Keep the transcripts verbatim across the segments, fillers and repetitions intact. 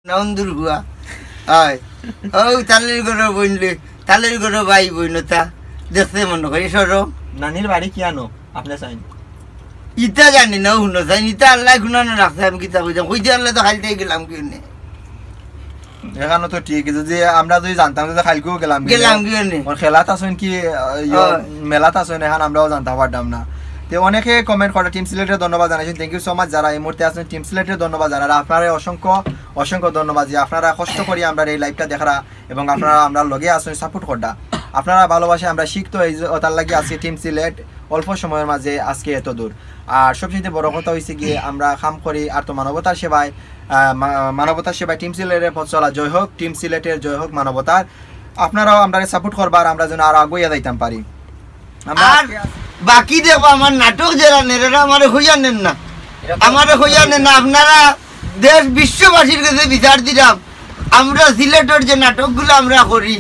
নাউন্দুর হুয়া। হয়। ও তালির গরো বইনলে, তালির গরো ভাই বইনতা। দেখতে মনে করি সরম। নানির বাড়ি কি আনো? আপনি চাইন। ইতা জানি না, হুনো চাইন। ইতা আল্লাহ খুনানো রাখছে, আমি কিতা কইতাম। কইতে আল্লাহ তো খাইতে গেলাম কি নে। এখানো তো ঠিক, যদি আমরা যদি জানতাম যে খাইলকেও গেলাম কি গেলাম নে। কি নে। ওর খেলাত আছেন কি, আহ, ইয়ো, হয়। মেলাত আছেন, এখন আমরাও জানতে পারতাম না। তে অনেকে কমেন্ট করে, টিম সিলেটরে ধন্যবাদ জানাইছেন, thank you so much। যারা এই মুহূর্তে আছেন, টিম সিলেটরে ধন্যবাদ জানারা, আপনারা অসংখ্য, অসংখ্য ধন্যবাদ যে আপনারা কষ্ট করি আমরা এই লাইভটা দেখরা এবং আপনারা আমরা লগে আছেন, সাপোর্ট কররা। আপনারা ভালোবাসে আমরা শিখতো এই যে ওটার লাগি আজকে টিম সিলেট অল্প সময়ের মাঝে আজকে এত দূর। আর সবচেয়ে বড় কথা হইছে গিয়ে আমরা কাম করি আর তো মানবতার সেবায়, আহ, মা-, মানবতার সেবায় টিম সিলেটের পথ চলা জয় হোক, টিম সিলেটের জয় হোক, মানবতার। আপনারাও আমরা সাপোর্ট করবার, আমরা যেন আরো আগুইয়া যাইতাম পারি। আমরা আর আজকে বাকি দেখো আমার নাটক যারা নেন, এরা আমারে হইয়া নেন না, আমারে হইয়া নেন না। আপনারা দেশ বিশ্ববাসীর কাছে বিচার দিলাম, আমরা সিলেটর যে নাটকগুলো আমরা করি,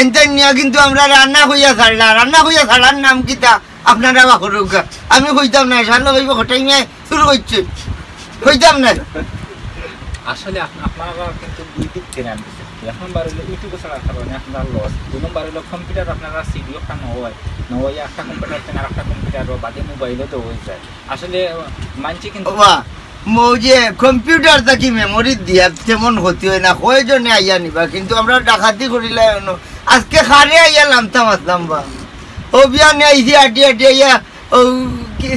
এনতে নিয়া কিন্তু আমরা রান্না হইয়া ছাড়লা। রান্না হইয়া ছাড়ার নাম কিতা? আপনারা বা করুকা। আমি কইতাম না, শালা কইব কটাই মেয়ে শুরু করছে, কইতাম না। আসলে আপ-, আপনারা কিন্তু দুই দিক থেকে আনতেছেন। এক নম্বর হইলো ইউটিউবে ছাড়ার কারণে আপনার লস, দুই নম্বর হইলো কম্পিউটার আপনারা সিডিও খান হয়, না হয় একটা কম্পিউটার থেকে আর একটা কম্পিউটার বা বাদে মোবাইলও তো হয়ে যায়। আসলে মানছি কিন্তু ওবা, মৌজে কম্পিউটার থাকি মেমোরি দিয়া তেমন ক্ষতি হয় না, কয়জনে আইয়া নিবা, কিন্তু আমরা ডাকাতি করিলাই অনো। আজকে খারে আইয়া লামতাম আসলাম বা, ও বিয়া নিয়ে আইছি আটি আটি আইয়া, ও কি